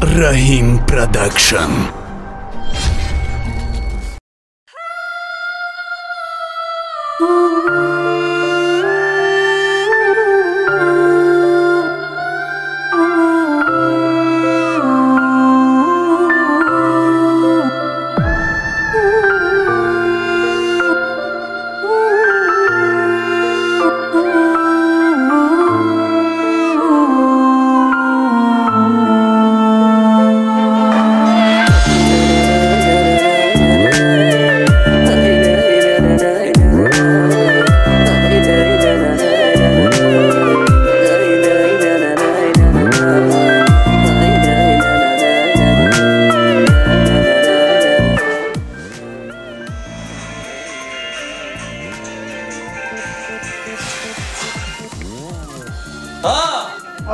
Раҳим Продакшн.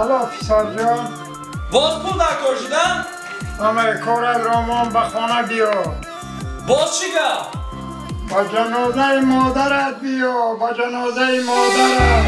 Алло, писарҷон. Боз пул дар кор шудам? Ҳамаи корат ромон, ба хона биё. Боз чӣ гап? Ба ҷанозаи модарат биё, ба ҷанозаи модарат.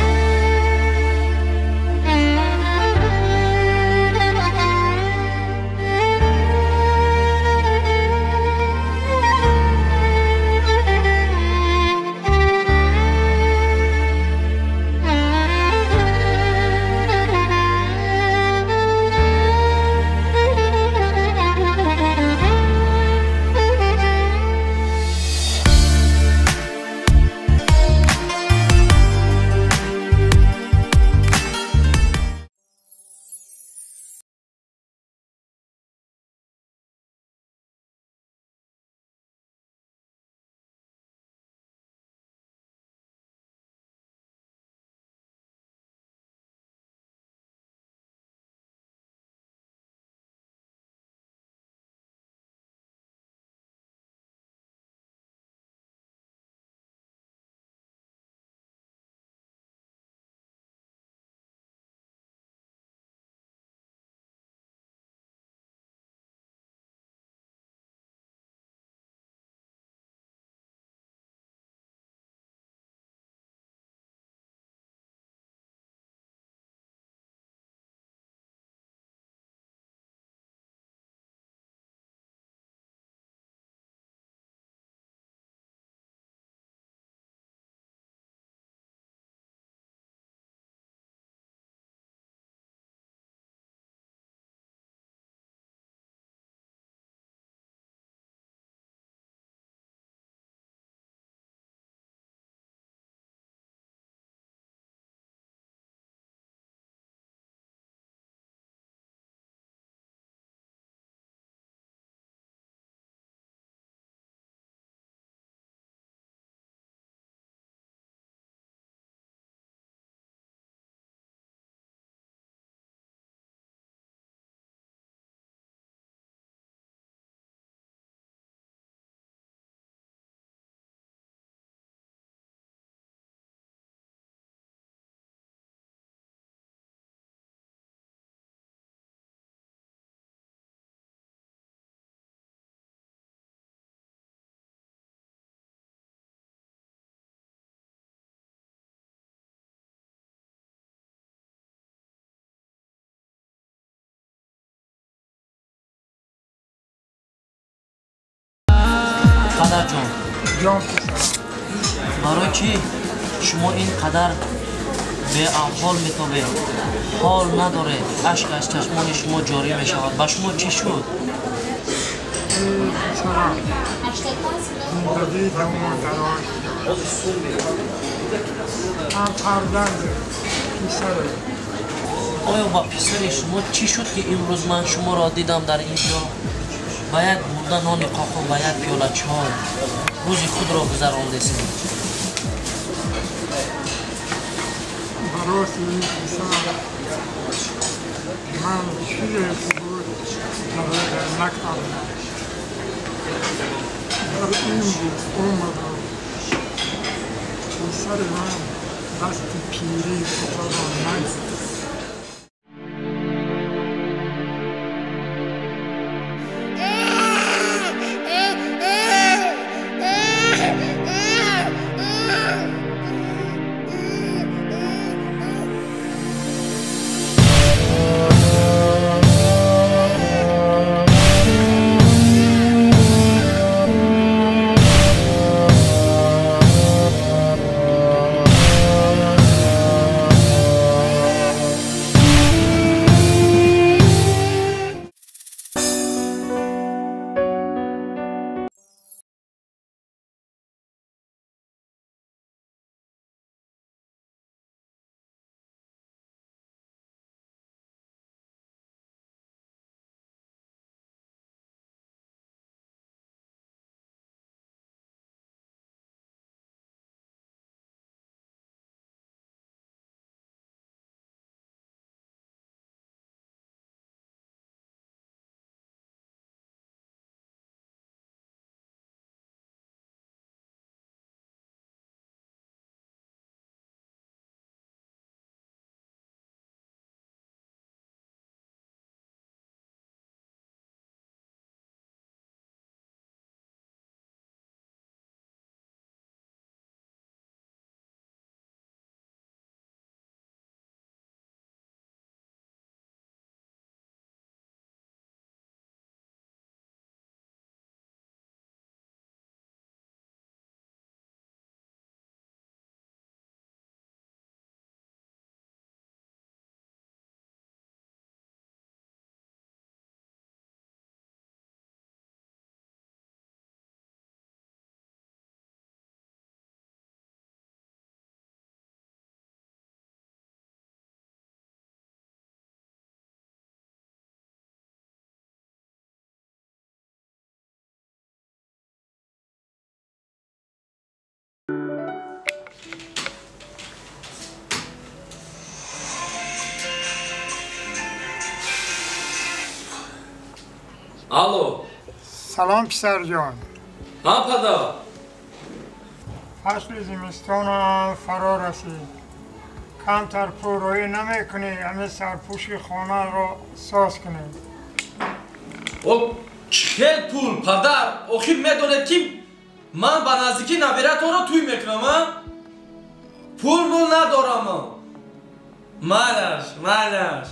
Падарҷон, ҷон писарам, барои чӣ шумо ин қадар беаҳвол метобед? Ҳол надоред, ашк аз чашмони шумо ҷорӣ мешавад. Ба шумо чӣ шуд? Писарам, зиндагӣ даму дароз. Ман фарзанд писаре. Оё ба писари шумо чӣ шуд, ки имрӯз ман шуморо дидам дар ин ҷо ба як бурда нони қоқу ва як пиёла чой рӯзи худро гузарондесед? Бароси ин писар ман чизе буд бародар накардам. Дар ин буд умру писари ман дасти пирӣ худро нагирифт. Алло. Салом писарҷон. Ҳа падар. Фасли зимистонам фаро расид. Камтар пул роӣ намекунӣ, ҳамин сарпӯши хонаро соз кунӣ. О, чӣ пул, падар? Охир медонед ки ман ба наздикӣ набиратонро тӯй мекунам, а? Пул мул надорам. Майлаш, майлаш.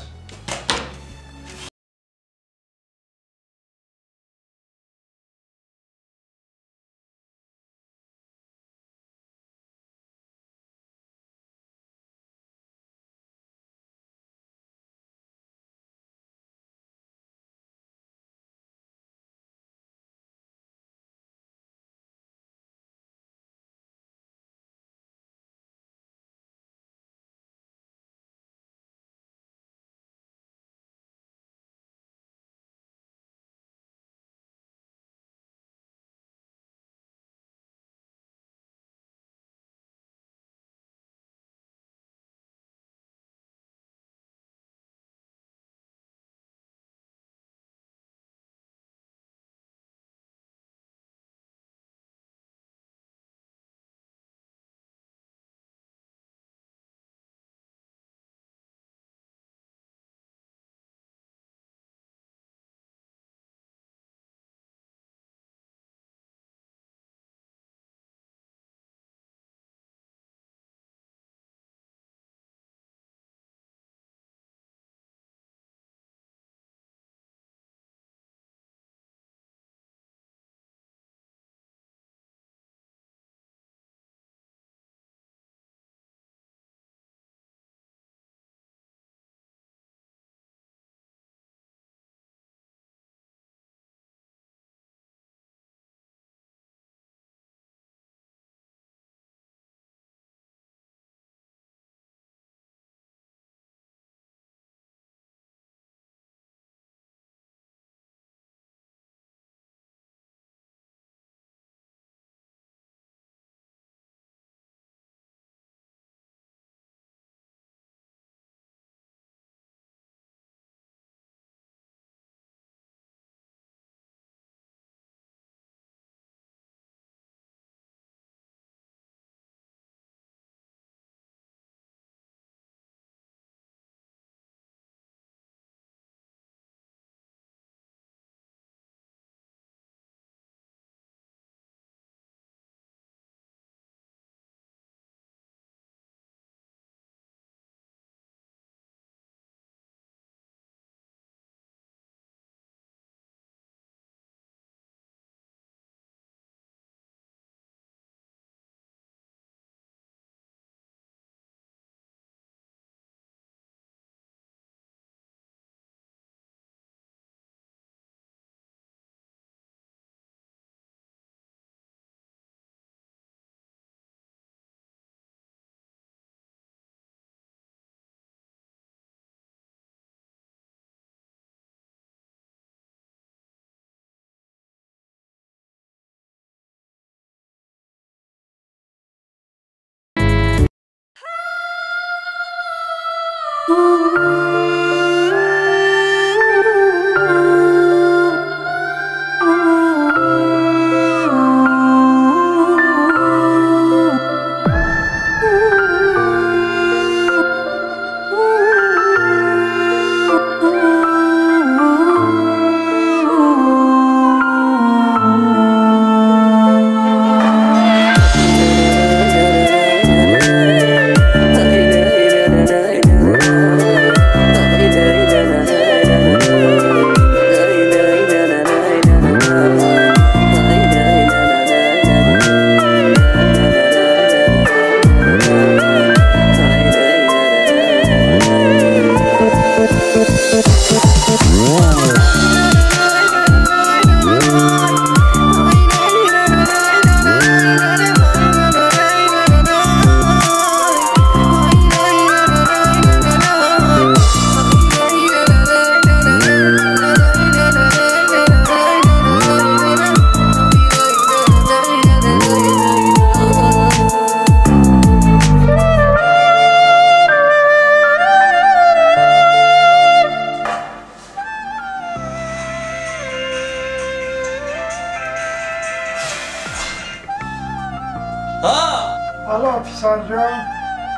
Алло, писарҷон.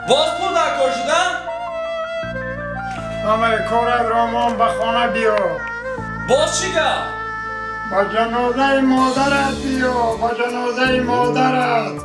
Боз пул дар кор шуда? Ҳамаи корат ромон, ба хона биё. Боз чӣ гап? Ба ҷанозаи модарат биё, ба ҷанозаи модарат.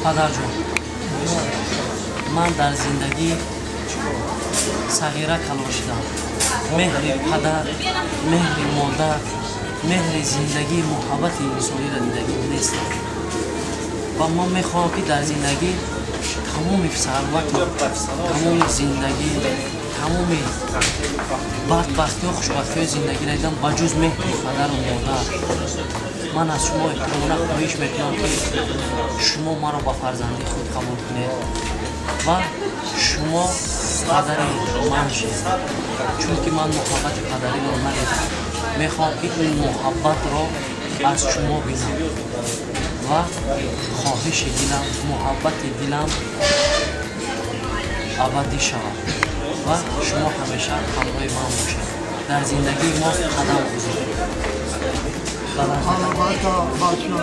Падарҷон, ман дар зиндагӣ сағира калон шудам. Меҳри падар, меҳри модар, меҳри зиндагӣ, муҳаббати инсониро дидагӣ нестам. Ва ман мехоҳам, ки дар зиндагӣ тамоми сарватам, тамоми зиндагӣ, тамоми бадбахтиҳо, хушбахтиҳои зиндагиро дидам, ба ҷуз меҳри падару модар. Ман аз шумо эҳтиромона хоҳиш мекунам, ки шумо маро ба фарзанди худ қабул кунед ва шумо падари ман шед, чунки ман муҳаббати падариро надидам. Мехоҳам, ки ин муҳаббатро аз шумо бинам ва хоҳиши дилам, муҳаббати дилам абадӣ шавад ва шумо ҳамеша ҳамроҳи ман бошед, дар зиндагии мо қадам гузоред. Албатта, бачаҳо,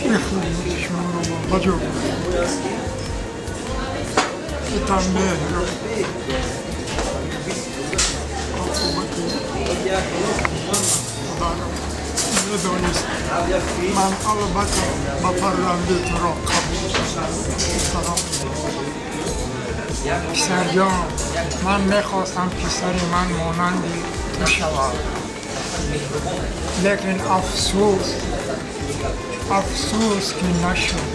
хидмати шуморо ба ҷо итам меҳру оқубати падарам медонист, ман албатта ба фарзанди туро қабул кардам. Писарҷон, ман мехостам писари ман монанди ту шавад, лекин афсӯс, афсӯс, ки нашуд.